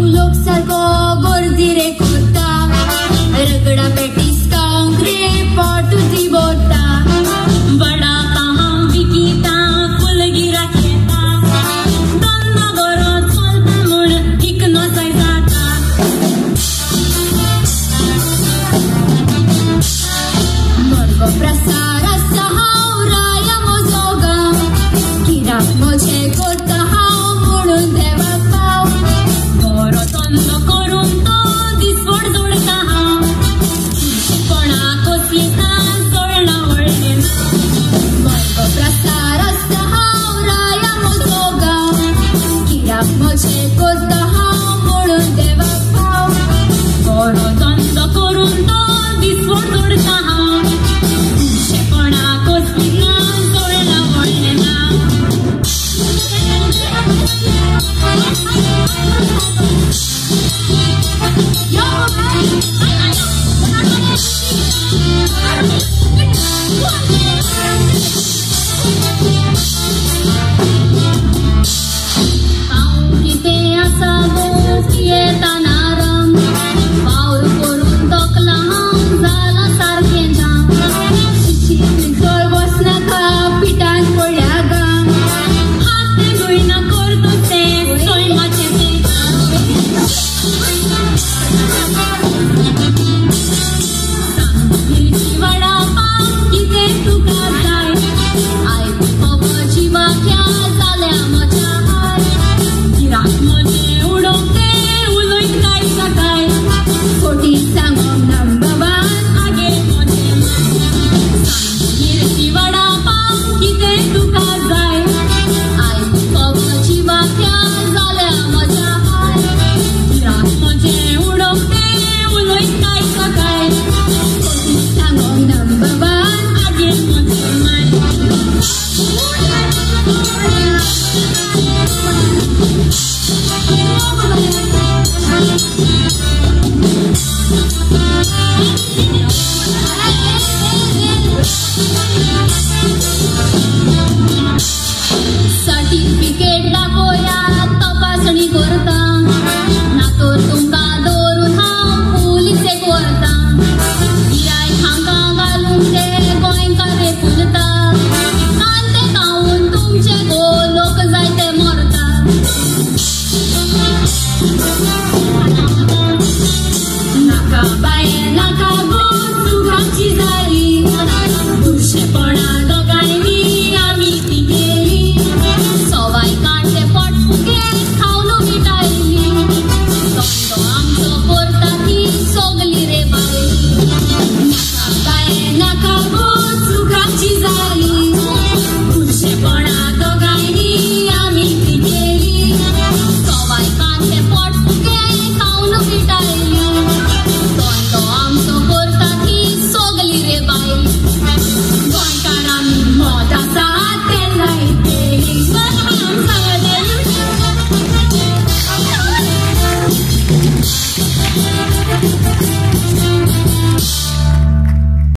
लोक सारको गर्दी रे करता, रगडा पेटीस खावंक रे पोट दिवरता, वडा पाव विकिता फुलगिराक येता, धंदो बरो चलता म्हूण इकनोसाय जाता. मर्गो प्रसार आसा हांव राया म्हजो गांव, गिराक म्हजें करता हांव म्हणून देवाक पाव. बरो धंदो करून तो दिसवड जोडटा हांव, कोणाक कसली ना सोडना व्हडलें. मर्गो प्रसार आसा हांव राया म्हजो गांव, गिराक म्हजें करता हांव म्हणून देवाक पाव. बरो धंदो करून तो दिसवड जोडटा हांव, कोणाक कसली ना सोडना व्हडलें ना. हांव कितें आसा गो पियेता नारंग, वावर करून दोकलां हांव जालां सारकें जाम. चड वचनाका पिठान पडल्या गाम. हात धुयना करता तें सैमाचें तें. मिरची वडा पाव कितें तुका जाय, आयकून बाबा जिवाक जाल्या म्हज्या हाय. गिराक म्हजें उडोवंक तें उलयत काय सकाय, फटी सांगोंक ना बाबान आगे म्हजें माय. मिरची वडा पाव कितें तुका जाय, आयकून बाबा जिवाक जाल्या म्हज्या हाय. गिराक म्हजें उडोवंक तें उलयत काय सकाय, फटी सांगोंक ना बाबान आगे म्हजें माय. सर्टिफिकेट दाखोया तपासणी करता, ना तर तुमकां दवरून हांव पुलिसेक व्हरता. गिरायक हांकां घालून ते गोंयकार फुलता, कांदे खावन तुमचे गो लोक जायते मरता.